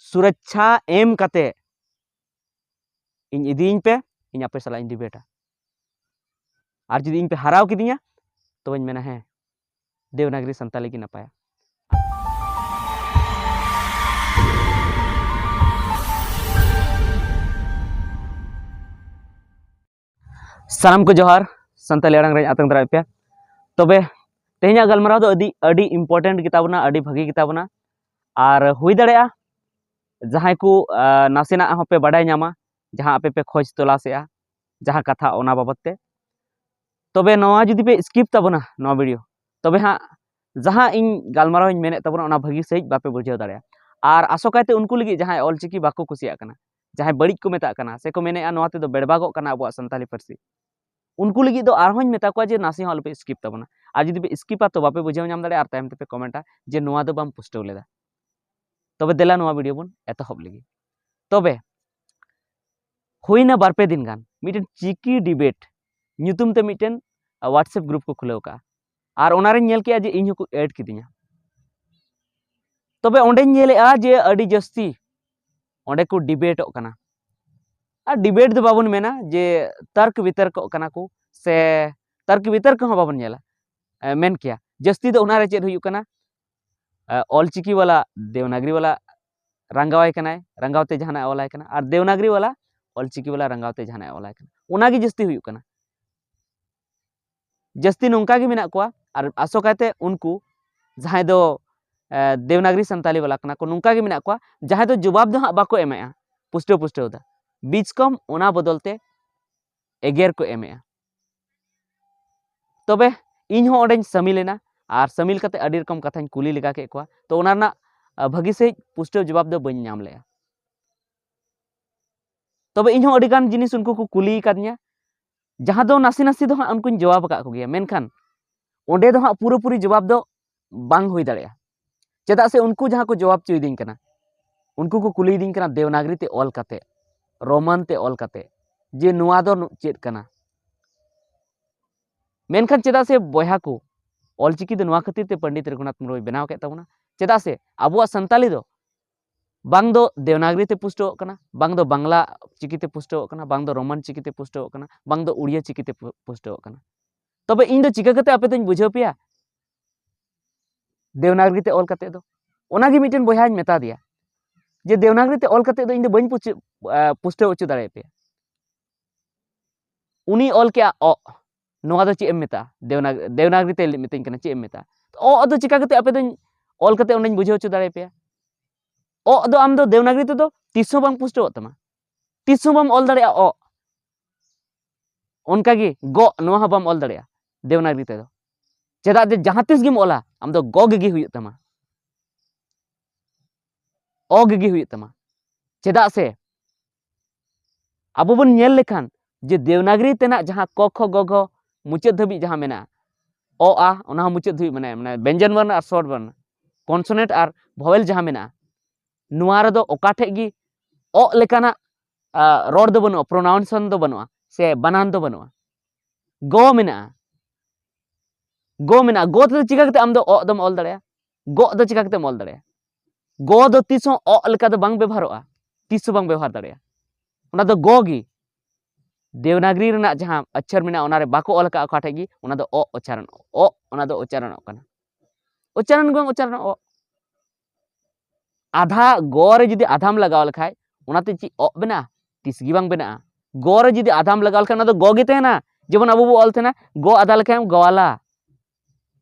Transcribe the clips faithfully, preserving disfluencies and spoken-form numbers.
ᱥᱩᱨᱚᱠᱪᱷᱟ ᱮᱢ ᱠᱟᱛᱮ ᱤᱧ ᱤᱫᱤᱭᱤᱧ ᱯᱮ, ᱤᱧ ᱟᱯᱮ ᱥᱟᱞᱟᱜ ᱤᱧ ᱰᱤᱵᱮᱴᱟ᱾ ᱟᱨ ᱡᱩᱫᱤ ᱤᱧ ᱯᱮ ᱦᱟᱨᱟᱣ ᱠᱤᱫᱤᱧᱟ, ᱛᱚᱵᱮᱧ ᱢᱮᱱᱟ, ᱦᱮᱸ, ᱫᱮᱵᱽᱱᱟᱜᱽᱨᱤ ᱥᱟᱱᱛᱟᱞᱤ ᱜᱮ ᱱᱟᱯᱟᱭᱟ᱾ ᱥᱟᱱᱟᱢ ᱠᱚ ᱡᱚᱦᱟᱨ, ᱥᱟᱱᱛᱟᱞᱤ ᱟᱲᱟᱝ ᱨᱮᱧ ᱟᱛᱟᱝ ᱫᱟᱨᱟᱢᱮᱫ ᱯᱮᱭᱟ᱾ ᱛᱚᱵᱮ ᱛᱮᱦᱮᱧᱟᱜ ᱜᱟᱞᱢᱟᱨᱟᱣ ᱫᱚ ᱟᱹᱰᱤ, ᱟᱹᱰᱤ important ᱜᱮᱛᱟ ᱵᱚᱱᱟ, ᱟᱹᱰᱤ ᱵᱷᱟᱹᱜᱤ ᱜᱮᱛᱟ ᱵᱚᱱᱟ᱾ ᱟᱨ ᱦᱩᱭ ᱫᱟᱲᱮᱭᱟᱜᱼᱟ ᱡᱟᱦᱟᱸᱭ ᱠᱚ, ᱟᱸ, ᱱᱟᱥᱮᱱᱟᱜ ᱦᱚᱸᱯᱮ ᱵᱟᱰᱟᱭ ᱧᱟᱢᱟ, ᱡᱟᱦᱟᱸ ᱟᱯᱮ ᱯᱮ ᱠᱷᱚᱡᱽ ᱛᱚᱞᱟᱥᱮᱜᱼᱟ, ᱡᱟᱦᱟᱸ ᱠᱟᱛᱷᱟ ᱚᱱᱟ ᱵᱟᱵᱚᱫ ᱛᱮ᱾ ᱛᱚᱵᱮ ᱱᱚᱣᱟ ᱡᱩᱫᱤ ᱯᱮ skip ᱛᱟᱵᱚᱱᱟ, ᱱᱚᱣᱟ video, ᱛᱚᱵᱮ ᱦᱟᱸᱜ ᱡᱟᱦᱟᱸ ᱤᱧ ᱜᱟᱞᱢᱟᱨᱟᱣ ᱤᱧ ᱢᱮᱱᱮᱫ ᱛᱟᱵᱚᱱᱟ, ᱚᱱᱟ ᱵᱷᱟᱹᱜᱤ ᱥᱟᱺᱦᱤᱡ ᱵᱟᱯᱮ ᱵᱩᱡᱷᱟᱹᱣ ᱫᱟᱲᱮᱭᱟᱜᱼᱟ᱾ ᱟᱨ ᱟᱥᱚᱠᱟᱭᱛᱮ ᱩᱱᱠᱩ ᱞᱟᱹᱜᱤᱫ ᱡᱟᱦᱟᱸᱭ ᱚᱞᱪᱤᱠᱤ ᱵᱟᱠᱚ ᱠᱩᱥᱤᱭᱟᱜ ᱠᱟᱱᱟ, ᱡᱟᱦᱟᱸᱭ ᱵᱟᱹᱲᱤᱡ ᱠᱚ ᱢᱮᱛᱟᱜ ᱠᱟᱱᱟ, ᱥᱮᱠᱚ ᱢᱮᱱᱮᱫᱼᱟ ᱱᱚᱣᱟ ᱛᱮᱫᱚ ᱵᱮᱲᱵᱟᱜᱚᱜ ᱠᱟᱱᱟ ᱟᱵᱚᱣᱟᱜ ᱥᱟᱱᱛᱟᱞᱤ ᱯᱟᱹᱨᱥᱤ, ᱩᱱᱠᱩ ᱞᱟᱹᱜᱤᱫ ᱫᱚ ᱟᱨᱦᱚᱸᱧ ᱢᱮᱛᱟ ᱠᱚᱣᱟ ᱡᱮ ᱱᱟᱥᱮ ᱦᱚᱸ ᱟᱞᱚᱯᱮ skip ᱛᱟᱵᱚᱱᱟ᱾ ᱟᱨ ᱡᱩᱫᱤ ᱯᱮ skipᱟ, ᱛᱚ ᱵᱟᱯᱮ ᱵᱩᱡᱷᱟᱹᱣ ᱧᱟᱢ ᱫᱟᱲᱮᱭᱟᱜᱼᱟ ᱟᱨ ᱛᱟᱭᱚᱢ ᱛᱮᱯᱮ ᱠᱚᱢᱮᱱᱴᱟ ᱡᱮ ᱱᱚᱣᱟ ᱫᱚ ᱵᱟᱢ ᱯᱩᱥᱴᱟᱹᱣ ᱞᱮᱫᱟ᱾ ᱛᱚᱵᱮ ᱫᱮᱞᱟ ᱱᱚᱣᱟ video ᱵᱚᱱ ᱮᱛᱚᱦᱚᱵ ᱞᱮᱜᱮ᱾ ᱛᱚᱵᱮ ᱦᱩᱭᱱᱟ ᱵᱟᱨ ᱯᱮ ᱫᱤᱱ ᱜᱟᱱ ᱢᱤᱫᱴᱮᱱ ᱪᱤᱠᱤ debate ᱧᱩᱛᱩᱢ ᱛᱮ ᱢᱤᱫᱴᱮᱱ, ᱟ, WhatsApp group ᱠᱚ ᱠᱷᱩᱞᱟᱹᱣ ᱠᱟᱜᱼᱟ᱾ ᱟᱨ ᱚᱱᱟᱨᱮᱧ ᱧᱮᱞ ᱠᱮᱜᱼᱟ ᱡᱮ ᱤᱧ ᱦᱚᱸᱠᱚ add ᱠᱤᱫᱤᱧᱟ᱾ ᱛᱚᱵᱮ ᱚᱸᱰᱮᱧ ᱧᱮᱞᱮᱜᱼᱟ ᱡᱮ ᱟᱹᱰᱤ ᱡᱟᱹᱥᱛᱤ ᱚᱸᱰᱮ ᱠᱚ debateᱚᱜ ᱠᱟᱱᱟ᱾ ᱟᱨ debate ᱫᱚ ᱵᱟᱵᱚᱱ ᱢᱮᱱᱟ, ᱡᱮ ᱛᱟᱨᱠ ᱵᱤᱛᱚᱨᱠᱚᱜ ᱠᱟᱱᱟ ᱠᱚ, ᱥᱮ ᱛᱟᱨᱠ ᱵᱤᱛᱚᱨᱠᱚ ᱦᱚᱸ ᱵᱟᱵᱚᱱ ᱧᱮᱞᱟ, ᱮ, ᱢᱮᱱ ᱠᱮᱭᱟ᱾ ᱡᱟᱹᱥᱛᱤ ᱫᱚ ᱚᱱᱟᱨᱮ ᱪᱮᱫ ᱦᱩᱭᱩᱜ ᱠᱟᱱᱟ, ᱮ, ᱚᱞᱪᱤᱠᱤ ᱣᱟᱞᱟ ᱫᱮᱣᱱᱟᱜᱽᱨᱤ ᱣᱟᱞᱟ ᱨᱟᱸᱜᱟᱣᱟᱭ ᱠᱟᱱᱟᱭ, ᱨᱟᱸᱜᱟᱣ ᱛᱮ ᱡᱟᱦᱟᱱᱟᱜ ᱮ ᱚᱞᱟᱭ ᱠᱟᱱᱟ, ᱟᱨ ᱫᱮᱣᱱᱟᱜᱽᱨᱤ ᱣᱟᱞᱟ ᱚᱞᱪᱤᱠᱤ ᱣᱟᱞᱟ ᱨᱟᱸᱜᱟᱣ ᱛᱮ ᱡᱟᱦᱟᱱᱟᱜ ᱮ ᱚᱞᱟᱭ ᱠᱟᱱᱟ᱾ ᱚᱱᱟᱜᱮ ᱡᱟᱹᱥᱛᱤ ᱦᱩᱭᱩᱜ ᱠᱟᱱᱟ᱾ ᱡᱟᱹᱥᱛᱤ ᱱᱚᱝᱠᱟ ᱜᱮ ᱢᱮᱱᱟᱜ ᱠᱚᱣᱟ, ᱟᱨ ᱟᱥᱚᱠᱟᱭᱛᱮ ᱩᱱᱠᱩ ᱡᱟᱦᱟᱸᱭ ᱫᱚ, ᱮ, ᱫᱮᱣᱱᱟᱜᱽᱨᱤ ᱥᱟᱱᱛᱟᱞᱤ ᱣᱟᱞᱟ ᱠᱟᱱᱟ ᱠᱚ, ᱱᱚᱝᱠᱟ ᱜᱮ ᱢᱮᱱᱟᱜ ᱠᱚᱣᱟ ᱡᱟᱦᱟᱸᱭ ᱫᱚ ᱡᱚᱵᱟᱵ ᱫᱚ ᱦᱟᱸᱜ ᱵᱟᱠᱚ ᱮᱢᱮᱜᱼᱟ ᱯᱩᱥᱴᱟᱹᱣ ᱯᱩᱥᱴᱟᱹᱣ ᱫᱚ, ᱵᱤᱪᱠᱚᱢ ᱚᱱᱟ ᱵᱚᱫᱚᱞ ᱛᱮ ᱮᱜᱮᱨ ᱠᱚ ᱮᱢᱮᱜᱼᱟ᱾ ᱛᱚᱵᱮ ᱤᱧ ᱦᱚᱸ ᱚᱸᱰᱮᱧ ᱥᱟᱹᱢᱤᱞ ᱮᱱᱟ, ᱟᱨ ᱥᱟᱹᱢᱤᱞ ᱠᱟᱛᱮ ᱟᱹᱰᱤ ᱨᱚᱠᱚᱢ ᱠᱟᱛᱷᱟᱧ ᱠᱩᱞᱤ ᱞᱮᱜᱟ ᱠᱮᱫ ᱠᱚᱣᱟ᱾ ᱛᱚ ᱚᱱᱟ ᱨᱮᱱᱟᱜ, ᱟ, ᱵᱷᱟᱹᱜᱤ ᱥᱟᱺᱦᱤᱡ ᱯᱩᱥᱴᱟᱹᱣ ᱡᱚᱵᱟᱵ ᱫᱚ ᱵᱟᱹᱧ ᱧᱟᱢ ᱞᱮᱜᱼᱟ᱾ ᱛᱚᱵᱮ ᱤᱧ ᱦᱚᱸ ᱟᱹᱰᱤ ᱜᱟᱱ ᱡᱤᱱᱤᱥ ᱩᱱᱠᱩ ᱠᱚ ᱠᱩᱞᱤ ᱟᱠᱟᱫᱤᱧᱟ, ᱡᱟᱦᱟᱸ ᱫᱚ ᱱᱟᱥᱮ ᱱᱟᱥᱮ ᱫᱚ ᱦᱟᱸᱜ ᱩᱱᱠᱩᱧ ᱡᱚᱵᱟᱵ ᱟᱠᱟᱫ ᱠᱚᱜᱮᱭᱟ, ᱢᱮᱱᱠᱷᱟᱱ ᱚᱸᱰᱮ ᱫᱚ ᱦᱟᱸᱜ ᱯᱩᱨᱟᱹᱯᱩᱨᱤ ᱡᱚᱵᱟᱵ ᱫᱚ ᱵᱟᱝ ᱦᱩᱭ ᱫᱟᱲᱮᱭᱟᱜᱼᱟ᱾ ᱪᱮᱫᱟᱜ ᱥᱮ ᱩᱱᱠᱩ ᱡᱟᱦᱟᱸ ᱠᱚ ᱡᱚᱵᱟᱵ ᱪᱚᱭᱫᱤᱧ ᱠᱟᱱᱟ, ᱩᱱᱠᱩ ᱠᱚ ᱠᱩᱞᱤᱭᱤᱫᱤᱧ ᱠᱟᱱᱟ ᱫᱮᱣᱱᱟᱜᱽᱨᱤ ᱛᱮ ᱚᱞ ᱠᱟᱛᱮ, ᱨᱳᱢᱟᱱ ᱛᱮ ᱚᱞ ᱠᱟᱛᱮ, ᱡᱮ ᱱᱚᱣᱟ ᱫᱚ ᱱᱩ-, ᱪᱮᱫ ᱠᱟᱱᱟ? ᱢᱮᱱᱠᱷᱟᱱ ᱪᱮᱫᱟᱜ ᱥᱮ ᱵᱚᱭᱦᱟ ᱠᱚ, ᱚᱞᱪᱤᱠᱤ ᱫᱚ ᱱᱚᱣᱟ ᱠᱷᱟᱹᱛᱤᱨ ᱛᱮ ᱯᱚᱱᱰᱤᱛ ᱨᱚᱜᱷᱩᱱᱟᱛᱷ ᱢᱩᱨᱢᱩᱭ ᱵᱮᱱᱟᱣ ᱠᱮᱫ ᱛᱟᱵᱚᱱᱟ, ᱪᱮᱫᱟᱜ ᱥᱮ ᱟᱵᱚᱣᱟᱜ ᱥᱟᱱᱛᱟᱞᱤ ᱫᱚ ᱵᱟᱝ ᱫᱚ ᱫᱮᱣᱱᱟᱜᱽᱨᱤ ᱛᱮ ᱯᱩᱥᱴᱟᱹᱣᱚᱜ ᱠᱟᱱᱟ, ᱵᱟᱝ ᱫᱚ ᱵᱟᱝᱞᱟ ᱪᱤᱠᱤ ᱛᱮ ᱯᱩᱥᱴᱟᱹᱣᱚᱜ ᱠᱟᱱᱟ, ᱵᱟᱝ ᱫᱚ ᱨᱳᱢᱟᱱ ᱪᱤᱠᱤ ᱛᱮ ᱯᱩᱥᱴᱟᱹᱣᱚᱜ ᱠᱟᱱᱟ, ᱵᱟᱝ ᱫᱚ ᱩᱲᱤᱭᱟ ᱪᱤᱠᱤ ᱛᱮ ᱯᱩ- ᱯᱩᱥᱴᱟᱹᱣᱚᱜ ᱠᱟᱱᱟ᱾ ᱛᱚᱵᱮ ᱤᱧ ᱫᱚ ᱪᱤᱠᱟᱹ ᱠᱟᱛᱮ ᱟᱯᱮ ᱫᱚᱧ ᱵᱩᱡᱷᱟᱹᱣ ᱯᱮᱭᱟ ᱫᱮᱣᱱᱟᱜᱽᱨᱤ ᱛᱮ ᱚᱞ ᱠᱟᱛᱮ ᱫᱚ? ᱚᱱᱟᱜᱮ ᱢᱤᱫᱴᱮᱱ ᱵᱚᱭᱦᱟᱧ ᱢᱮᱛᱟ ᱫᱮᱭᱟ ᱡᱮ ᱫᱮᱣᱱᱟᱜᱽᱨᱤ ᱛᱮ ᱚᱞ ᱠᱟᱛᱮ ᱫᱚ ᱤᱧ ᱫᱚ ᱵᱟᱹᱧ ᱯᱩᱪ- ᱟ, ᱯᱩᱥᱴᱟᱹᱣ ᱦᱚᱪᱚ ᱫᱟᱲᱮᱭᱟᱯᱮᱭᱟ᱾ ᱩᱱᱤ ᱚᱞ ᱠᱮᱜᱼᱟ ᱚᱜ, ᱱᱚᱣᱟ ᱫᱚ ᱪᱮᱫ ᱮᱢ ᱢᱮᱛᱟᱜᱼᱟ? ᱫᱮᱣᱱᱟᱜᱽ- ᱫᱮᱣᱱᱟᱜᱽᱨᱤ ᱛᱮ ᱢᱤᱛᱟᱹᱧ ᱠᱟᱱᱟ, ᱪᱮᱫ ᱮᱢ ᱢᱮᱛᱟᱜᱼᱟ? ᱚᱜ ᱫᱚ ᱪᱤᱠᱟ ᱠᱟᱛᱮ ᱟᱯᱮ ᱫᱚᱧ ᱚᱞ ᱠᱟᱛᱮ ᱚᱸᱰᱮᱧ ᱵᱩᱡᱷᱟᱹᱣ ᱦᱚᱪᱚ ᱫᱟᱲᱮᱭᱟᱯᱮᱭᱟ? ᱚᱜ ᱫᱚ ᱟᱢ ᱫᱚ ᱫᱮᱣᱱᱟᱜᱽᱨᱤ ᱛᱮᱫᱚ ᱛᱤᱥ ᱦᱚᱸ ᱵᱟᱝ ᱯᱩᱥᱴᱟᱹᱣᱚᱜ ᱛᱟᱢᱟ, ᱛᱤᱥ ᱦᱚᱸ ᱵᱟᱢ ᱚᱞ ᱫᱟᱲᱮᱭᱟᱜᱼᱟ ᱚᱜ᱾ ᱚᱱᱠᱟᱜᱮ ᱜᱚᱜ, ᱱᱚᱣᱟ ᱦᱚᱸ ᱵᱟᱢ ᱚᱞ ᱫᱟᱲᱮᱭᱟᱜᱼᱟ ᱫᱮᱣᱱᱟᱜᱽᱨᱤ ᱛᱮᱫᱚ᱾ ᱪᱮᱫᱟᱜ ᱡᱮ ᱡᱟᱦᱟᱸ ᱛᱤᱥ ᱜᱮᱢ ᱚᱞᱟ, ᱟᱢ ᱫᱚ ᱜᱚᱜ ᱜᱮ ᱦᱩᱭᱩᱜ ᱛᱟᱢᱟ, ᱚᱜ ᱜᱮ ᱦᱩᱭᱩᱜ ᱛᱟᱢᱟ᱾ ᱪᱮᱫᱟᱜ ᱥᱮ ᱟᱵᱚ ᱵᱚᱱ ᱧᱮᱞ ᱞᱮᱠᱷᱟᱱ ᱡᱮ ᱫᱮᱣᱱᱟᱜᱽᱨᱤ ᱛᱮᱱᱟᱜ ᱡᱟᱦᱟᱸ ᱠᱚ ᱠᱷᱚ ᱜᱚ ᱜᱷᱚ ᱢᱩᱪᱟᱹᱫ ᱫᱷᱟᱹᱵᱤᱡ ᱡᱟᱦᱟᱸ ᱢᱮᱱᱟᱜᱼᱟ, ᱚ ᱟ, ᱚᱱᱟ ᱦᱚᱸ ᱢᱩᱪᱟᱹᱫ ᱫᱷᱟᱹᱵᱤᱡ ᱢᱮᱱᱟᱜᱼᱟ, ᱢᱟᱱᱮ ᱵᱮᱧᱡᱚᱱ ᱵᱚᱨᱱᱚ ᱟᱨ ᱥᱚᱨ ᱵᱚᱨᱱᱚ, ᱠᱚᱱᱥᱚᱱᱮᱱᱴ ᱟᱨ ᱵᱷᱚᱣᱮᱞ ᱡᱟᱦᱟᱸ ᱢᱮᱱᱟᱜᱼᱟ, ᱱᱚᱣᱟ ᱨᱮᱫᱚ ᱚᱠᱟ ᱴᱷᱮᱡ ᱜᱮ ᱚᱜ ᱞᱮᱠᱟᱱᱟᱜ ᱟ, ᱨᱚᱲ ᱫᱚ ᱵᱟᱹᱱᱩᱜᱼᱟ, ᱯᱨᱚᱱᱟᱣᱩᱱᱥᱚᱱ ᱫᱚ ᱵᱟᱹᱱᱩᱜᱼᱟ, ᱥᱮ ᱵᱟᱱᱟᱱ ᱫᱚ ᱵᱟᱹᱱᱩᱜᱼᱟ᱾ ᱜᱚ ᱢᱮᱱᱟᱜᱼᱟ, ᱜᱚ ᱢᱮᱱᱟᱜᱼᱟ᱾ ᱜᱚ ᱛᱮᱫᱚ ᱪᱤᱠᱟ ᱠᱟᱛᱮ ᱟᱢ ᱫᱚ ᱚᱜ ᱫᱚᱢ ᱚᱞ ᱫᱟᱲᱮᱭᱟᱜᱼᱟ? ᱜᱚᱜ ᱫᱚ ᱪᱤᱠᱟ ᱠᱟᱛᱮᱢ ᱚᱞ ᱫᱟᱲᱮᱭᱟᱜᱼᱟ? ᱜᱚ ᱫᱚ ᱛᱤᱥ ᱦᱚᱸ ᱚᱜ ᱞᱮᱠᱟ ᱫᱚ ᱵᱟᱝ ᱵᱮᱵᱚᱦᱟᱨᱚᱜᱼᱟ, ᱛᱤᱥ ᱦᱚᱸ ᱵᱟᱝ ᱵᱮᱵᱚᱦᱟᱨ ᱫᱟᱲᱮᱭᱟᱜᱼᱟ᱾ ᱚᱱᱟ ᱫᱚ ᱜᱚ ᱜᱮ᱾ ᱫᱮᱣᱱᱟᱜᱽᱨᱤ ᱨᱮᱱᱟᱜ ᱡᱟᱦᱟᱸ ᱚᱠᱠᱷᱚᱨ ᱢᱮᱱᱟᱜᱼᱟ, ᱚᱱᱟ ᱨᱮ ᱵᱟᱠᱚ ᱚᱞ ᱟᱠᱟᱫ ᱚᱠᱟ ᱴᱷᱮᱡ ᱜᱮ, ᱚᱱᱟ ᱫᱚ ᱚᱜ ᱩᱪᱪᱟᱨᱚᱱ, ᱚᱜ, ᱚᱱᱟ ᱫᱚ ᱩᱪᱪᱟᱨᱚᱱᱚᱜ ᱠᱟᱱᱟ᱾ ᱩᱪᱪᱟᱨᱚᱱ ᱜᱮ ᱵᱟᱝ ᱩᱪᱪᱟᱨᱚᱱᱚᱜ, ᱚᱜ᱾ ᱟᱫᱷᱟ ᱜᱚ ᱨᱮ ᱡᱩᱫᱤ ᱟᱫᱷᱟᱢ ᱞᱟᱜᱟᱣ ᱞᱮᱠᱷᱟᱡ, ᱚᱱᱟᱛᱮ ᱪᱮᱫ ᱚᱜ ᱵᱮᱱᱟᱜᱼᱟ? ᱛᱤᱥ ᱜᱮ ᱵᱟᱝ ᱵᱮᱱᱟᱜᱼᱟ᱾ ᱜᱚ ᱨᱮ ᱡᱩᱫᱤ ᱟᱫᱷᱟᱢ ᱞᱟᱜᱟᱣ ᱞᱮᱠᱷᱟᱡ, ᱚᱱᱟ ᱫᱚ ᱜᱚ ᱜᱮ ᱛᱟᱦᱮᱱᱟ᱾ ᱡᱮᱢᱚᱱ ᱟᱵᱚ ᱵᱚ ᱚᱞ ᱛᱟᱦᱮᱱᱟ, ᱜᱚ ᱟᱫᱷᱟ ᱞᱮᱠᱷᱟᱡ ᱜᱚᱣᱟᱞᱟ᱾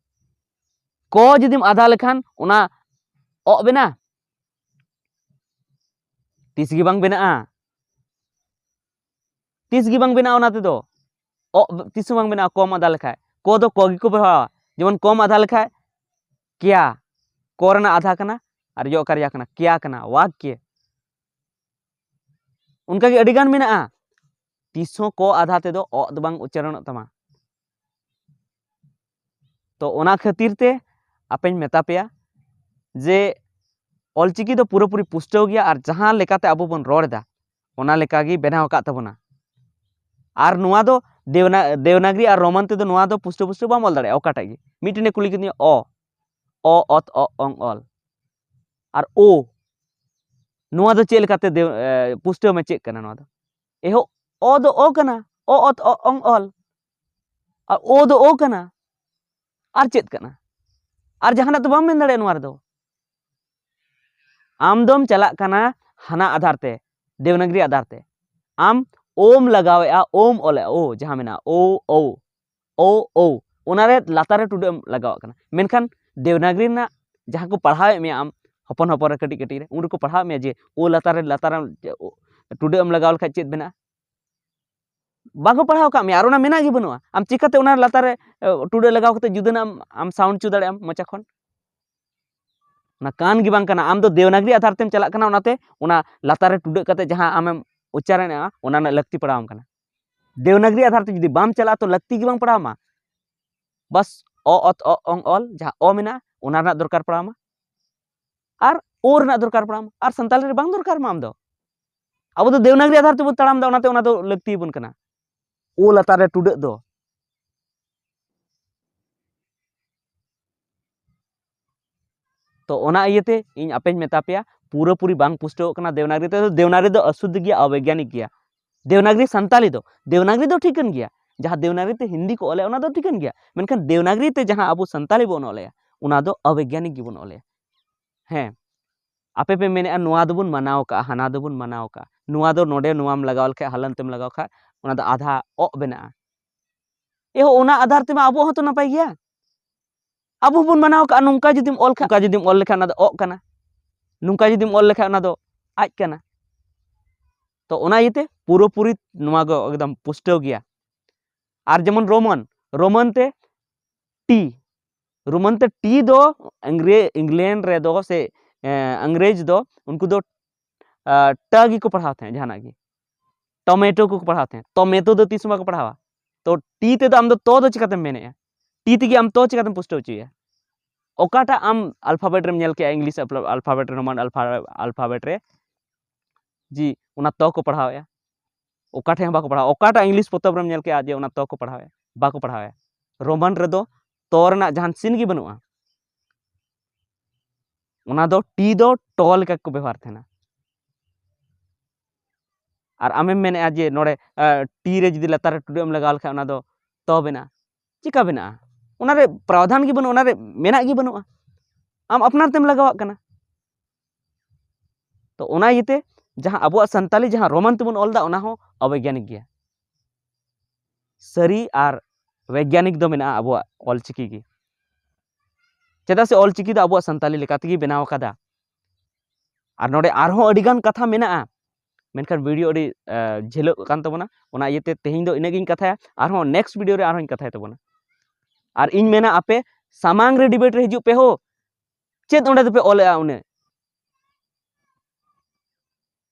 ᱠᱚ ᱡᱩᱫᱤᱢ ᱟᱫᱷᱟ ᱞᱮᱠᱷᱟᱱ, ᱚᱱᱟ ᱚᱜ ᱵᱮᱱᱟ? ᱛᱤᱥ ᱜᱮ ᱵᱟᱝ ᱵᱮᱱᱟᱜᱼᱟ᱾ ᱛᱤᱥ ᱜᱮ ᱵᱟᱝ ᱵᱮᱱᱟᱜᱼᱟ ᱚᱱᱟ ᱛᱮᱫᱚ᱾ ᱚᱜ ᱛᱤᱥ ᱦᱚᱸ ᱵᱟᱝ ᱵᱮᱱᱟᱜᱼᱟ ᱠᱚᱢ ᱟᱫᱷᱟ ᱞᱮᱠᱷᱟᱡ᱾ ᱠᱚ ᱫᱚ ᱠᱚ ᱜᱮᱠᱚ ᱵᱮᱣᱦᱟᱨᱟ᱾ ᱡᱮᱢᱚᱱ ᱠᱚᱢ ᱟᱫᱷᱟ ᱞᱮᱠᱷᱟᱡ ᱠᱮᱭᱟ, ᱠᱚ ᱨᱮᱱᱟᱜ ᱟᱫᱷᱟ ᱠᱟᱱᱟ ᱟᱨ ᱭᱚ ᱠᱟᱨᱭᱟ ᱠᱟᱱᱟ, ᱠᱮᱭᱟ ᱠᱟᱱᱟ, ᱣᱟᱠᱭᱮ᱾ ᱚᱱᱠᱟᱜᱮ ᱟᱹᱰᱤᱜᱟᱱ ᱢᱮᱱᱟᱜᱼᱟ᱾ ᱛᱤᱥ ᱦᱚᱸ ᱠᱚ ᱟᱫᱷᱟ ᱛᱮᱫᱚ ᱚᱜ ᱫᱚ ᱵᱟᱝ ᱩᱪᱪᱟᱨᱚᱱᱚᱜ ᱛᱟᱢᱟ᱾ ᱛᱚ ᱚᱱᱟ ᱠᱷᱟᱹᱛᱤᱨ ᱛᱮ ᱟᱯᱮᱧ ᱢᱮᱛᱟ ᱯᱮᱭᱟ ᱡᱮ ᱚᱞᱪᱤᱠᱤ ᱫᱚ ᱯᱩᱨᱟᱹᱯᱩᱨᱤ ᱯᱩᱥᱴᱟᱹᱣ ᱜᱮᱭᱟ, ᱟᱨ ᱡᱟᱦᱟᱸ ᱞᱮᱠᱟᱛᱮ ᱟᱵᱚ ᱵᱚᱱ ᱨᱚᱲ ᱮᱫᱟ ᱚᱱᱟ ᱞᱮᱠᱟᱜᱮ ᱵᱮᱱᱟᱣ ᱟᱠᱟᱫ ᱛᱟᱵᱚᱱᱟ᱾ ᱟᱨ ᱱᱚᱣᱟ ᱫᱚ ᱫᱮᱣᱱᱟ-, ᱫᱮᱣᱱᱟᱜᱽᱨᱤ ᱟᱨ ᱨᱳᱢᱟᱱ ᱛᱮᱫᱚ ᱱᱚᱣᱟ ᱫᱚ ᱯᱩᱥᱴᱟᱹᱣ ᱯᱩᱥᱴᱟᱹᱣ ᱵᱟᱢ ᱚᱞ ᱫᱟᱲᱮᱭᱟᱜᱼᱟ᱾ ᱚᱠᱟᱴᱟᱜ ᱜᱮ ᱢᱤᱫᱴᱮᱱᱮ ᱠᱩᱞᱤ ᱠᱤᱫᱤᱧᱟ ᱚ, ᱚ, ᱚᱛ, ᱚ, ᱚᱝ, ᱚᱞ, ᱟᱨ ᱳ, ᱱᱚᱣᱟ ᱫᱚ ᱪᱮᱫ ᱞᱮᱠᱟᱛᱮ ᱫᱮᱣ-, ᱮ, ᱯᱩᱥᱴᱟᱹᱣ ᱢᱮ ᱪᱮᱫ ᱠᱟᱱᱟ ᱱᱚᱣᱟ ᱫᱚ? ᱮᱦᱚᱵ ᱚ ᱫᱚ ᱚ ᱠᱟᱱᱟ, ᱚ ᱚᱛ ᱚ ᱚᱝ ᱚᱞ, ᱟᱨ ᱳ ᱫᱚ ᱳ ᱠᱟᱱᱟ, ᱟᱨ ᱪᱮᱫ ᱠᱟᱱᱟ? ᱟᱨ ᱡᱟᱦᱟᱱᱟᱜ ᱫᱚ ᱵᱟᱢ ᱢᱮᱱ ᱫᱟᱲᱮᱭᱟᱜᱼᱟ ᱱᱚᱣᱟ ᱨᱮᱫᱚ᱾ ᱟᱢ ᱫᱚᱢ ᱪᱟᱞᱟᱜ ᱠᱟᱱᱟ ᱦᱟᱱᱟ ᱟᱫᱷᱟᱨ ᱛᱮ, ᱫᱮᱣᱱᱟᱜᱽᱨᱤ ᱟᱫᱷᱟᱨ ᱛᱮ᱾ ᱟᱢ ᱳᱢ ᱞᱟᱜᱟᱣᱮᱜᱼᱟ, ᱳᱢ ᱚᱞᱮᱜᱼᱟ, ᱳ ᱡᱟᱦᱟᱸ ᱢᱮᱱᱟᱜᱼᱟ, ᱳ ᱳ ᱳ ᱳ, ᱚᱱᱟ ᱨᱮ ᱞᱟᱛᱟᱨ ᱨᱮ ᱴᱩᱰᱟᱹᱜ ᱮᱢ ᱞᱟᱜᱟᱣᱟᱜ ᱠᱟᱱᱟ᱾ ᱢᱮᱱᱠᱷᱟᱱ ᱫᱮᱣᱱᱟᱜᱽᱨᱤ ᱨᱮᱱᱟᱜ ᱡᱟᱦᱟᱸ ᱠᱚ ᱯᱟᱲᱦᱟᱣᱮᱫ ᱢᱮᱭᱟ ᱟᱢ ᱦᱚᱯᱚᱱ ᱦᱚᱯᱚᱱ ᱨᱮ, ᱠᱟᱹᱴᱤᱡ ᱠᱟᱹᱴᱤᱡ ᱨᱮ, ᱩᱱ ᱨᱮᱠᱚ ᱯᱟᱲᱦᱟᱣᱮᱫ ᱢᱮᱭᱟ ᱡᱮ ᱳ ᱞᱟᱛᱟᱨ ᱨᱮ, ᱞᱟᱛᱟᱨ ᱨᱮ ᱴᱩᱰᱟᱹᱜ ᱮᱢ ᱞᱟᱜᱟᱣ ᱞᱮᱠᱷᱟᱡ ᱪᱮᱫ ᱵᱮᱱᱟᱜᱼᱟ? ᱵᱟᱠᱚ ᱯᱟᱲᱦᱟᱣ ᱟᱠᱟᱫ ᱢᱮᱭᱟ, ᱟᱨ ᱚᱱᱟ ᱢᱮᱱᱟᱜ ᱜᱮ ᱵᱟᱹᱱᱩᱜᱼᱟ᱾ ᱟᱢ ᱪᱤᱠᱟᱹᱛᱮ ᱚᱱᱟ ᱞᱟᱛᱟᱨ ᱨᱮ, ᱮ, ᱴᱩᱰᱟᱹᱜ ᱞᱟᱜᱟᱣ ᱠᱟᱛᱮ ᱡᱩᱫᱟᱹᱱᱟᱜ ᱮᱢ, ᱟᱢ sound ᱦᱚᱪᱚ ᱫᱟᱲᱮᱭᱟᱜ ᱟᱢ ᱢᱚᱪᱟ ᱠᱷᱚᱱ? ᱚᱱᱟ ᱠᱟᱱ ᱜᱮ ᱵᱟᱝ ᱠᱟᱱᱟ᱾ ᱟᱢ ᱫᱚ ᱫᱮᱣᱱᱟᱜᱽᱨᱤ ᱟᱫᱷᱟᱨ ᱛᱮᱢ ᱪᱟᱞᱟᱜ ᱠᱟᱱᱟ, ᱚᱱᱟᱛᱮ ᱚᱱᱟ ᱞᱟᱛᱟᱨ ᱨᱮ ᱴᱩᱰᱟᱹᱜ ᱠᱟᱛᱮ ᱡᱟᱦᱟᱸ ᱟᱢᱮᱢ ᱩᱪᱪᱟᱨᱚᱱᱮᱜᱼᱟ, ᱚᱱᱟ ᱨᱮᱱᱟᱜ ᱞᱟᱹᱠᱛᱤ ᱯᱟᱲᱟᱣᱟᱢ ᱠᱟᱱᱟ᱾ ᱫᱮᱣᱱᱟᱜᱽᱨᱤ ᱟᱫᱷᱟᱨ ᱛᱮ ᱡᱩᱫᱤ ᱵᱟᱢ ᱪᱟᱞᱟᱜᱼᱟ, ᱛᱚ ᱞᱟᱹᱠᱛᱤ ᱜᱮ ᱵᱟᱝ ᱯᱟᱲᱟᱣᱟᱢᱟ᱾ ᱵᱟᱥ ᱚ ᱚᱛ ᱚ ᱚᱝ ᱚᱞ, ᱡᱟᱦᱟᱸ ᱚ ᱢᱮᱱᱟᱜᱼᱟ, ᱚᱱᱟ ᱨᱮᱱᱟᱜ ᱫᱚᱨᱠᱟᱨ ᱯᱟᱲᱟᱣᱟᱢᱟ, ᱟᱨ ᱳ ᱨᱮᱱᱟᱜ ᱫᱚᱨᱠᱟᱨ ᱯᱟᱲᱟᱣᱟᱢᱟ, ᱟᱨ ᱥᱟᱱᱛᱟᱞᱤ ᱨᱮ ᱵᱟᱝ ᱫᱚᱨᱠᱟᱨ ᱢᱟ ᱟᱢ ᱫᱚ᱾ ᱟᱵᱚ ᱫᱚ ᱫᱮᱣᱱᱟᱜᱽᱨᱤ ᱟᱫᱷᱟᱨ ᱛᱮᱵᱚᱱ ᱛᱟᱲᱟᱢ ᱮᱫᱟ, ᱚᱱᱟᱛᱮ ᱚᱱᱟ ᱫᱚ ᱞᱟᱹᱠᱛᱤ ᱟᱵᱚᱱ ᱠᱟᱱᱟ, ᱳ ᱞᱟᱛᱟᱨ ᱨᱮ ᱴᱩᱰᱟᱹᱜ ᱫᱚ᱾ ᱛᱚ ᱚᱱᱟ ᱤᱭᱟᱹᱛᱮ ᱤᱧ ᱟᱯᱮᱧ ᱢᱮᱛᱟ ᱯᱮᱭᱟ, ᱯᱩᱨᱟᱹᱯᱩᱨᱤ ᱵᱟᱝ ᱯᱩᱥᱴᱟᱹᱣᱚᱜ ᱠᱟᱱᱟ ᱫᱮᱣᱱᱟᱜᱽᱨᱤ ᱛᱮᱫᱚ᱾ ᱫᱮᱣᱱᱟᱜᱽᱨᱤ ᱫᱚ ᱚᱥᱩᱫᱷ ᱜᱮᱭᱟ, ᱚᱵᱳᱭᱜᱽᱜᱟᱱᱤᱠ ᱜᱮᱭᱟ᱾ ᱫᱮᱣᱱᱟᱜᱽᱨᱤ ᱥᱟᱱᱛᱟᱞᱤ ᱫᱚ, ᱫᱮᱣᱱᱟᱜᱽᱨᱤ ᱫᱚ ᱴᱷᱤᱠᱟᱹᱱ ᱜᱮᱭᱟ, ᱡᱟᱦᱟᱸ ᱫᱮᱣᱱᱟᱜᱽᱨᱤ ᱛᱮ ᱦᱤᱱᱫᱤ ᱠᱚ ᱚᱞᱮᱜᱼᱟ, ᱚᱱᱟ ᱫᱚ ᱴᱷᱤᱠᱟᱹᱱ ᱜᱮᱭᱟ, ᱢᱮᱱᱠᱷᱟᱱ ᱫᱮᱣᱱᱟᱜᱽᱨᱤ ᱛᱮ ᱡᱟᱦᱟᱸ ᱟᱵᱚ ᱥᱟᱱᱛᱟᱞᱤ ᱵᱚᱱ ᱚᱞᱮᱜᱼᱟ, ᱚᱱᱟ ᱫᱚ ᱚᱵᱳᱭᱜᱽᱜᱟᱱᱤᱠ ᱜᱮᱵᱚᱱ ᱚᱞᱮᱜᱼᱟ᱾ ᱦᱮᱸ, ᱟᱯᱮ ᱯᱮ ᱢᱮᱱᱮᱜᱼᱟ ᱱᱚᱣᱟ ᱫᱚᱵᱚᱱ ᱢᱟᱱᱟᱣ ᱠᱟᱜᱼᱟ, ᱦᱟᱱᱟ ᱫᱚᱵᱚᱱ ᱢᱟᱱᱟᱣ ᱠᱟᱜᱼᱟ, ᱱᱚᱣᱟ ᱫᱚ ᱱᱚᱰᱮ ᱱᱚᱣᱟᱢ ᱞᱟᱜᱟᱣ ᱞᱮᱠᱷᱟᱡ, ᱦᱟᱞᱟᱱᱛᱮᱢ ᱞᱟᱜᱟᱣ ᱠᱷᱟᱡ, ᱚᱱᱟ ᱫᱚ ᱟᱫᱷᱟ ᱚᱜ ᱵᱮᱱᱟᱜᱼᱟ᱾ ᱮᱦᱚ, ᱚᱱᱟ ᱟᱫᱷᱟᱨ ᱛᱮᱢᱟ ᱟᱵᱚᱣᱟᱜ ᱦᱚᱸᱛᱚ ᱱᱟᱯᱟᱭ ᱜᱮᱭᱟ, ᱟᱵᱚ ᱵᱚᱱ ᱢᱟᱱᱟᱣ ᱠᱟᱜᱼᱟ᱾ ᱱᱚᱝᱠᱟ ᱡᱩᱫᱤᱢ ᱚᱞ ᱠᱷᱟᱡ, ᱱᱚᱝᱠᱟ ᱡᱩᱫᱤᱢ ᱚᱞ ᱞᱮᱠᱷᱟᱱ ᱚᱱᱟ ᱫᱚ ᱚᱜ ᱠᱟᱱᱟ, ᱱᱚᱝᱠᱟ ᱡᱩᱫᱤᱢ ᱚᱞ ᱞᱮᱠᱷᱟᱱ ᱚᱱᱟ ᱫᱚ ᱟᱡ ᱠᱟᱱᱟ᱾ ᱛᱚ ᱚᱱᱟ ᱤᱭᱟᱹᱛᱮ ᱯᱩᱨᱟᱹᱯᱩᱨᱤ ᱱᱚᱣᱟ ᱫᱚ ᱮᱠᱫᱚᱢ ᱯᱩᱥᱴᱟᱹᱣ ᱜᱮᱭᱟ᱾ ᱟᱨ ᱡᱮᱢᱚᱱ ᱨᱳᱢᱟᱱ, ᱨᱳᱢᱟᱱ ᱛᱮ ᱴᱤ, ᱨᱳᱢᱟᱱ ᱛᱮ ᱴᱤ ᱫᱚ ᱤᱝᱨᱮ-, ᱤᱝᱞᱮᱱᱰ ᱨᱮᱫᱚ ᱥᱮ, ᱮ, ᱤᱝᱨᱮᱡᱽ ᱫᱚ ᱩᱱᱠᱩ ᱫᱚ, ᱟ, ᱴᱟ ᱜᱮᱠᱚ ᱯᱟᱲᱦᱟᱣ ᱛᱟᱦᱮᱸᱫ ᱡᱟᱦᱟᱱᱟᱜ ᱜᱮ᱾ ᱴᱚᱢᱮᱴᱳ ᱠᱚᱠᱚ ᱯᱟᱲᱦᱟᱣ ᱛᱟᱦᱮᱸᱫ, ᱴᱚᱢᱮᱴᱳ ᱫᱚ ᱛᱤᱥ ᱦᱚᱸ ᱵᱟᱠᱚ ᱯᱟᱲᱦᱟᱣᱟ᱾ ᱛᱚ ᱴᱤ ᱛᱮᱫᱚ ᱟᱢ ᱫᱚ ᱛᱚ ᱫᱚ ᱪᱤᱠᱟᱛᱮᱢ ᱢᱮᱱᱮᱜᱼᱟ? ᱴᱤ ᱛᱮᱜᱮ ᱟᱢ ᱛᱚ ᱪᱤᱠᱟᱛᱮᱢ ᱯᱩᱥᱴᱟᱹᱣ ᱦᱚᱪᱚᱭᱟ? ᱚᱠᱟᱴᱟᱜ ᱟᱢ ᱟᱞᱯᱷᱟᱵᱮᱴ ᱨᱮᱢ ᱧᱮᱞ ᱠᱮᱜᱼᱟ, ᱤᱝᱞᱤᱥ ᱟᱞᱯᱷᱟ-, ᱟᱞᱯᱷᱟᱵᱮᱴ ᱨᱮ, ᱨᱳᱢᱟᱱ ᱟᱞᱯᱷᱟ-, ᱟᱞᱯᱷᱟᱵᱮᱴ ᱨᱮ, ᱡᱮ ᱚᱱᱟ ᱛᱚ ᱠᱚ ᱯᱟᱲᱦᱟᱣᱮᱜᱼᱟ? ᱚᱠᱟ ᱴᱷᱮᱱ ᱦᱚᱸ ᱵᱟᱠᱚ ᱯᱟᱲᱦᱟᱣᱟ᱾ ᱚᱠᱟᱴᱟᱜ ᱤᱝᱞᱤᱥ ᱯᱚᱛᱚᱵ ᱨᱮᱢ ᱧᱮᱞ ᱠᱮᱜᱼᱟ ᱡᱮ ᱚᱱᱟ ᱛᱚ ᱠᱚ ᱯᱟᱲᱦᱟᱣᱮᱜᱼᱟ? ᱵᱟᱠᱚ ᱯᱟᱲᱦᱟᱣᱮᱜᱼᱟ᱾ ᱨᱳᱢᱟᱱ ᱨᱮᱫᱚ ᱛᱚ ᱨᱮᱱᱟᱜ ᱡᱟᱦᱟᱱ ᱥᱤᱱ ᱜᱮ ᱵᱟᱹᱱᱩᱜᱼᱟ᱾ ᱚᱱᱟ ᱫᱚ ᱴᱤ ᱫᱚ ᱴᱚ ᱞᱮᱠᱟ ᱠᱚ ᱵᱮᱵᱚᱦᱟᱨ ᱛᱟᱦᱮᱱᱟ᱾ ᱟᱨ ᱟᱢᱮᱢ ᱢᱮᱱᱮᱫᱼᱟ ᱡᱮ ᱱᱚᱰᱮ ᱴᱤ ᱨᱮ ᱡᱩᱫᱤ ᱞᱟᱛᱟᱨ ᱨᱮ ᱴᱩᱰᱟᱹᱜ ᱮᱢ ᱞᱟᱜᱟᱣ ᱞᱮᱠᱷᱟᱱ ᱚᱱᱟ ᱫᱚ ᱛᱚ ᱵᱮᱱᱟᱜᱼᱟ᱾ ᱪᱮᱠᱟ ᱵᱮᱱᱟᱜᱼᱟ? ᱚᱱᱟᱨᱮ ᱯᱨᱟᱣᱫᱷᱟᱱ ᱜᱮ ᱵᱟᱹᱱᱩᱜᱼᱟ, ᱚᱱᱟᱨᱮ ᱢᱮᱱᱟᱜ ᱜᱮ ᱵᱟᱹᱱᱩᱜᱼᱟ᱾ ᱟᱢ ᱟᱯᱱᱟᱨ ᱛᱮᱢ ᱞᱟᱜᱟᱣᱟᱜ ᱠᱟᱱᱟ᱾ ᱛᱚ ᱚᱱᱟ ᱤᱭᱟᱹᱛᱮ ᱡᱟᱦᱟᱸ ᱟᱵᱚᱣᱟᱜ ᱥᱟᱱᱛᱟᱞᱤ ᱡᱟᱦᱟᱸ ᱨᱳᱢᱟᱱ ᱛᱮᱵᱚᱱ ᱚᱞ ᱮᱫᱟ, ᱚᱱᱟ ᱦᱚᱸ ᱚᱵᱳᱭᱜᱟᱱᱤᱠ ᱜᱮᱭᱟ᱾ ᱥᱟᱹᱨᱤ ᱟᱨ ᱵᱳᱭᱜᱟᱱᱤᱠ ᱫᱚ ᱢᱮᱱᱟᱜᱼᱟ ᱟᱵᱚᱣᱟᱜ ᱚᱞᱪᱤᱠᱤ ᱜᱮ᱾ ᱪᱮᱫᱟᱜ ᱥᱮ ᱚᱞᱪᱤᱠᱤ ᱫᱚ ᱟᱵᱚᱣᱟᱜ ᱥᱟᱱᱛᱟᱞᱤ ᱞᱮᱠᱟ ᱛᱮᱜᱮ ᱵᱮᱱᱟᱣ ᱟᱠᱟᱫᱟ᱾ ᱟᱨ ᱱᱚᱰᱮ ᱟᱨᱦᱚᱸ ᱟᱹᱰᱤᱜᱟᱱ ᱠᱟᱛᱷᱟ ᱢᱮᱱᱟᱜᱼᱟ, ᱢᱮᱱᱠᱷᱟᱱ ᱵᱷᱤᱰᱤᱭᱳ ᱟᱹᱰᱤ ᱡᱷᱟᱹᱞᱟᱹᱜ ᱠᱟᱱ ᱛᱟᱵᱚᱱᱟ᱾ ᱚᱱᱟ ᱤᱭᱟᱹᱛᱮ ᱛᱮᱦᱮᱧ ᱫᱚ ᱤᱱᱟᱹᱜ ᱜᱤᱧ ᱠᱟᱛᱷᱟᱭᱟ᱾ ᱟᱨᱦᱚᱸ ᱱᱮᱠᱥᱴ ᱵᱷᱤᱰᱤᱭᱳ ᱨᱮ ᱟᱨᱦᱚᱸᱧ ᱠᱟᱛᱷᱟᱭ ᱛᱟᱵᱚᱱᱟ᱾ ᱟᱨ ᱤᱧ ᱢᱮᱱᱟ, ᱟᱯᱮ ᱥᱟᱢᱟᱝ ᱨᱮ ᱰᱤᱵᱮᱴ ᱨᱮ ᱦᱤᱡᱩᱜ ᱯᱮ ᱦᱳ᱾ ᱪᱮᱫ ᱚᱸᱰᱮ ᱫᱚᱯᱮ ᱚᱞᱮᱜᱼᱟ ᱩᱱᱟᱹᱜ?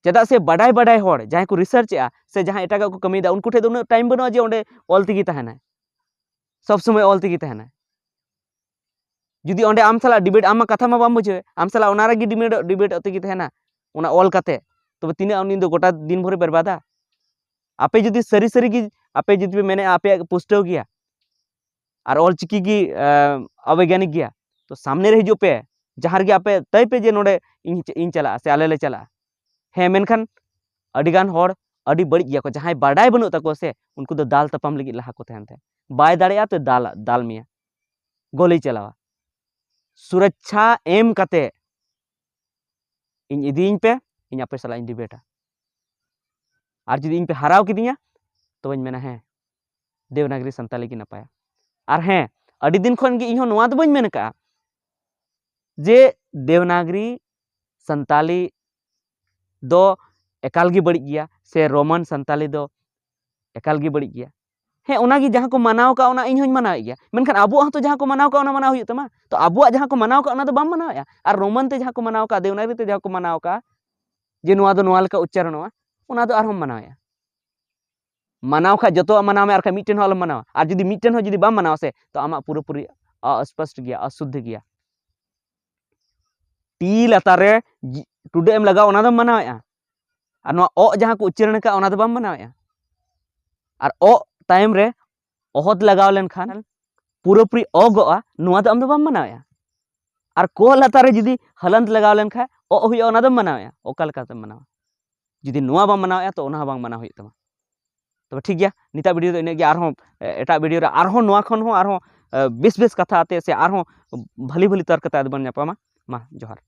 ᱪᱮᱫᱟᱜ ᱥᱮ ᱵᱟᱰᱟᱭ ᱵᱟᱰᱟᱭ ᱦᱚᱲ ᱡᱟᱦᱟᱸᱭ ᱠᱚ ᱨᱤᱥᱟᱨᱪ ᱮᱜᱼᱟ ᱥᱮ ᱡᱟᱦᱟᱸᱭ ᱮᱴᱟᱜᱟᱜ ᱠᱚ ᱠᱟᱹᱢᱤᱭᱮᱫᱟ, ᱩᱱᱠᱩ ᱴᱷᱮᱱ ᱫᱚ ᱩᱱᱟᱹᱜ ᱴᱟᱭᱤᱢ ᱵᱟᱹᱱᱩᱜᱼᱟ ᱡᱮ ᱚᱸᱰᱮ ᱚᱞ ᱛᱮᱜᱮ ᱛᱟᱦᱮᱱᱟᱭ, ᱥᱚᱵ ᱥᱚᱢᱚᱭ ᱚᱞ ᱛᱮᱜᱮ ᱛᱟᱦᱮᱱᱟᱭ᱾ ᱡᱩᱫᱤ ᱚᱸᱰᱮ ᱟᱢ ᱥᱟᱞᱟᱜ ᱰᱤᱵᱮᱴ, ᱟᱢ ᱢᱟ ᱠᱟᱛᱷᱟ ᱢᱟ ᱵᱟᱢ ᱵᱩᱡᱷᱟᱹᱣ, ᱟᱢ ᱥᱟᱞᱟᱜ ᱚᱱᱟ ᱨᱮᱜᱮ ᱰᱤᱵᱮᱴ, ᱰᱤᱵᱮᱴ ᱛᱮᱜᱮ ᱛᱟᱦᱮᱱᱟ, ᱚᱱᱟ ᱚᱞ ᱠᱟᱛᱮ, ᱛᱚᱵᱮ ᱛᱤᱱᱟᱹᱜ ᱩᱱᱤ ᱫᱚ ᱜᱚᱴᱟ ᱫᱤᱱ ᱵᱷᱳᱨᱮ ᱵᱮᱨᱵᱟᱫᱟ? ᱟᱯᱮ ᱡᱩᱫᱤ ᱥᱟᱹᱨᱤ ᱥᱟᱹᱨᱤ ᱜᱮ, ᱟᱯᱮ ᱡᱩᱫᱤ ᱯᱮ ᱢᱮᱱᱮᱜᱼᱟ ᱟᱯᱮᱭᱟᱜ ᱯᱩᱥᱴᱟᱹᱣ ᱜᱮᱭᱟ ᱟᱨ ᱚᱞ ᱪᱤᱠᱤ ᱜᱮ ᱚᱵᱳᱭᱜᱟᱱᱤᱠ ᱜᱮᱭᱟ, ᱛᱚ ᱥᱟᱢᱱᱮ ᱨᱮ ᱦᱤᱡᱩᱜ ᱯᱮ, ᱡᱟᱦᱟᱸ ᱨᱮᱜᱮ ᱟᱯᱮ ᱛᱟᱹᱭ ᱯᱮ ᱡᱮ ᱱᱚᱰᱮ ᱤᱧ, ᱤᱧ ᱪᱟᱞᱟᱜᱼᱟ ᱥᱮ ᱟᱞᱮ ᱞᱮ ᱪᱟᱞᱟᱜᱼᱟ᱾ ᱦᱮᱸ, ᱢᱮᱱᱠᱷᱟᱱ ᱟᱹᱰᱤᱜᱟᱱ ᱦᱚᱲ ᱟᱹᱰᱤ ᱵᱟᱹᱲᱤᱡ ᱜᱮᱭᱟ ᱠᱚ, ᱡᱟᱦᱟᱸᱭ ᱵᱟᱰᱟᱭ ᱵᱟᱹᱱᱩᱜ ᱛᱟᱠᱚᱣᱟ ᱥᱮ, ᱩᱱᱠᱩ ᱫᱚ ᱫᱟᱞ ᱛᱟᱯᱟᱢ ᱞᱟᱹᱜᱤᱫ ᱞᱟᱦᱟ ᱠᱚ ᱛᱟᱦᱮᱱ ᱛᱟᱦᱮᱸᱫ᱾ ᱵᱟᱭ ᱫᱟᱲᱮᱭᱟᱜᱼᱟ ᱛᱚ ᱫᱟᱞ, ᱫᱟᱞ ᱢᱮᱭᱟ, ᱜᱚᱞᱮᱭ ᱪᱟᱞᱟᱣᱟ᱾ ᱥᱩᱨᱚᱪᱪᱷᱟ ᱮᱢ ᱠᱟᱛᱮ ᱤᱧ ᱤᱫᱤᱭᱤᱧ ᱯᱮ, ᱤᱧ ᱟᱯᱮ ᱥᱟᱞᱟᱜ ᱤᱧ ᱰᱤᱵᱮᱴᱟ᱾ ᱟᱨ ᱡᱩᱫᱤ ᱤᱧ ᱯᱮ ᱦᱟᱨᱟᱣ ᱠᱤᱫᱤᱧᱟ, ᱛᱚᱵᱮᱧ ᱢᱮᱱᱟ, ᱦᱮᱸ, ᱫᱮᱵᱽᱱᱟᱜᱽᱨᱤ ᱥᱟᱱᱛᱟᱞᱤ ᱜᱮ ᱱᱟᱯᱟᱭᱟ᱾ ᱟᱨ ᱦᱮᱸ, ᱟᱹᱰᱤ ᱫᱤᱱ ᱠᱷᱚᱱ ᱜᱮ ᱤᱧ ᱦᱚᱸ ᱱᱚᱣᱟ ᱫᱚ ᱵᱟᱹᱧ ᱢᱮᱱ ᱟᱠᱟᱫᱼᱟ ᱡᱮ ᱫᱮᱵᱽᱱᱟᱜᱽᱨᱤ ᱥᱟᱱᱛᱟᱞᱤ ᱫᱚ ᱮᱠᱟᱞ ᱜᱮ ᱵᱟᱹᱲᱤᱡ ᱜᱮᱭᱟ ᱥᱮ ᱨᱳᱢᱟᱱ ᱥᱟᱱᱛᱟᱞᱤ ᱫᱚ ᱮᱠᱟᱞ ᱜᱮ ᱵᱟᱹᱲᱤᱡ ᱜᱮᱭᱟ᱾ ᱦᱮᱸ, ᱚᱱᱟᱜᱮ ᱡᱟᱦᱟᱸ ᱠᱚ ᱢᱟᱱᱟᱣ ᱟᱠᱟᱫ, ᱚᱱᱟ ᱤᱧ ᱦᱚᱸᱧ ᱢᱟᱱᱟᱣᱮᱫ ᱜᱮᱭᱟ, ᱢᱮᱱᱠᱷᱟᱱ ᱟᱵᱚᱣᱟᱜ ᱦᱚᱸᱛᱚ ᱡᱟᱦᱟᱸ ᱠᱚ ᱢᱟᱱᱟᱣ ᱟᱠᱟᱫ, ᱚᱱᱟ ᱢᱟᱱᱟᱣ ᱦᱩᱭᱩᱜ ᱛᱟᱢᱟ᱾ ᱛᱚ ᱟᱵᱚᱣᱟᱜ ᱡᱟᱦᱟᱸ ᱠᱚ ᱢᱟᱱᱟᱣ ᱟᱠᱟᱫ, ᱚᱱᱟ ᱫᱚ ᱵᱟᱢ ᱢᱟᱱᱟᱣᱮᱫᱼᱟ, ᱟᱨ ᱨᱳᱢᱟᱱ ᱛᱮ ᱡᱟᱦᱟᱸ ᱠᱚ ᱢᱟᱱᱟᱣ ᱟᱠᱟᱫ, ᱫᱮᱵᱽᱱᱟᱜᱽᱨᱤ ᱛᱮ ᱡᱟᱦᱟᱸ ᱠᱚ ᱢᱟᱱᱟᱣ ᱟᱠᱟᱫ, ᱡᱮ ᱱᱚᱣᱟ ᱫᱚ ᱱᱚᱣᱟ ᱞᱮᱠᱟ ᱩᱪᱪᱟᱨᱚᱱᱚᱜᱼᱟ, ᱚᱱᱟ ᱫᱚ ᱟᱨᱦᱚᱸᱢ ᱢᱟᱱᱟᱣᱮᱫᱼᱟ᱾ ᱢᱟᱱᱟᱣ ᱠᱷᱟᱡ ᱡᱚᱛᱚᱣᱟᱜ ᱢᱟᱱᱟᱣ ᱢᱮ, ᱟᱨ ᱠᱷᱟᱡ ᱢᱤᱫᱴᱮᱱ ᱦᱚᱸ ᱟᱞᱚᱢ ᱢᱟᱱᱟᱣᱟ᱾ ᱟᱨ ᱡᱩᱫᱤ ᱢᱤᱫᱴᱮᱱ ᱦᱚᱸ ᱡᱩᱫᱤ ᱵᱟᱢ ᱢᱟᱱᱟᱣᱟ ᱥᱮ, ᱛᱚ ᱟᱢᱟᱜ ᱯᱩᱨᱟᱹᱯᱩᱨᱤ ᱚᱥᱯᱚᱥᱴ ᱜᱮᱭᱟ, ᱚᱥᱩᱫᱽᱫᱷ ᱜᱮᱭᱟ᱾ ᱴᱤ ᱞᱟᱛᱟᱨ ᱨᱮ ᱡᱤ-, ᱴᱩᱰᱟᱹᱜ ᱮᱢ ᱞᱟᱜᱟᱣ, ᱚᱱᱟ ᱫᱚᱢ ᱢᱟᱱᱟᱣᱮᱫᱼᱟ᱾ ᱟᱨ ᱱᱚᱣᱟ ᱚᱜ ᱡᱟᱦᱟᱸ ᱠᱚ ᱩᱪᱪᱟᱨᱚᱱ ᱟᱠᱟᱫ, ᱚᱱᱟ ᱫᱚ ᱵᱟᱢ ᱢᱟᱱᱟᱣᱮᱫᱼᱟ᱾ ᱟᱨ ᱚᱜ ᱛᱟᱭᱚᱢ ᱨᱮ ᱚᱦᱚᱫ ᱞᱟᱜᱟᱣ ᱞᱮᱱᱠᱷᱟᱱ ᱯᱩᱨᱟᱹᱯᱩᱨᱤ ᱚᱜᱚᱜᱼᱟ, ᱱᱚᱣᱟ ᱫᱚ ᱟᱢ ᱫᱚ ᱵᱟᱢ ᱢᱟᱱᱟᱣᱮᱫᱼᱟ᱾ ᱟᱨ ᱠᱚ ᱞᱟᱛᱟᱨ ᱨᱮ ᱡᱩᱫᱤ ᱦᱟᱞᱟᱱᱛ ᱞᱟᱜᱟᱣ ᱞᱮᱱᱠᱷᱟᱱ ᱚᱜ ᱦᱩᱭᱩᱜᱼᱟ, ᱚᱱᱟ ᱫᱚᱢ ᱢᱟᱱᱟᱣᱮᱫᱼᱟ᱾ ᱚᱠᱟ ᱞᱮᱠᱟᱛᱮᱢ ᱢᱟᱱᱟᱣᱟ? ᱡᱩᱫᱤ ᱱᱚᱣᱟ ᱵᱟᱢ ᱢᱟᱱᱟᱣᱮᱫᱼᱟ, ᱛᱚ ᱚᱱᱟ ᱦᱚᱸ ᱵᱟᱝ ᱢᱟᱱᱟᱣ ᱦᱩᱭᱩᱜ ᱛᱟᱢᱟ᱾ ᱛᱚᱵᱮ ᱴᱷᱤᱠ ᱜᱮᱭᱟ, ᱱᱤᱛᱟᱜ ᱵᱷᱤᱰᱤᱭᱳ ᱫᱚ ᱤᱱᱟᱹᱜ ᱜᱮ᱾ ᱟᱨᱦᱚᱸ ᱮᱴᱟᱜ ᱵᱷᱤᱰᱤᱭᱳ ᱨᱮ ᱟᱨᱦᱚᱸ ᱱᱚᱣᱟ ᱠᱷᱚᱱ ᱦᱚᱸ ᱟᱨᱦᱚᱸ ᱵᱮᱥ ᱵᱮᱥ ᱠᱟᱛᱷᱟ ᱟᱛᱮ ᱥᱮ ᱟᱨᱦᱚᱸ ᱵᱷᱟᱞᱤ ᱵᱷᱟᱞᱤ ᱛᱚᱨᱠᱚ ᱟᱛᱮ ᱟᱫᱚ ᱵᱚᱱ ᱧᱟᱯᱟᱢᱟ᱾ ᱢᱟ ᱡᱚᱦᱟᱨ᱾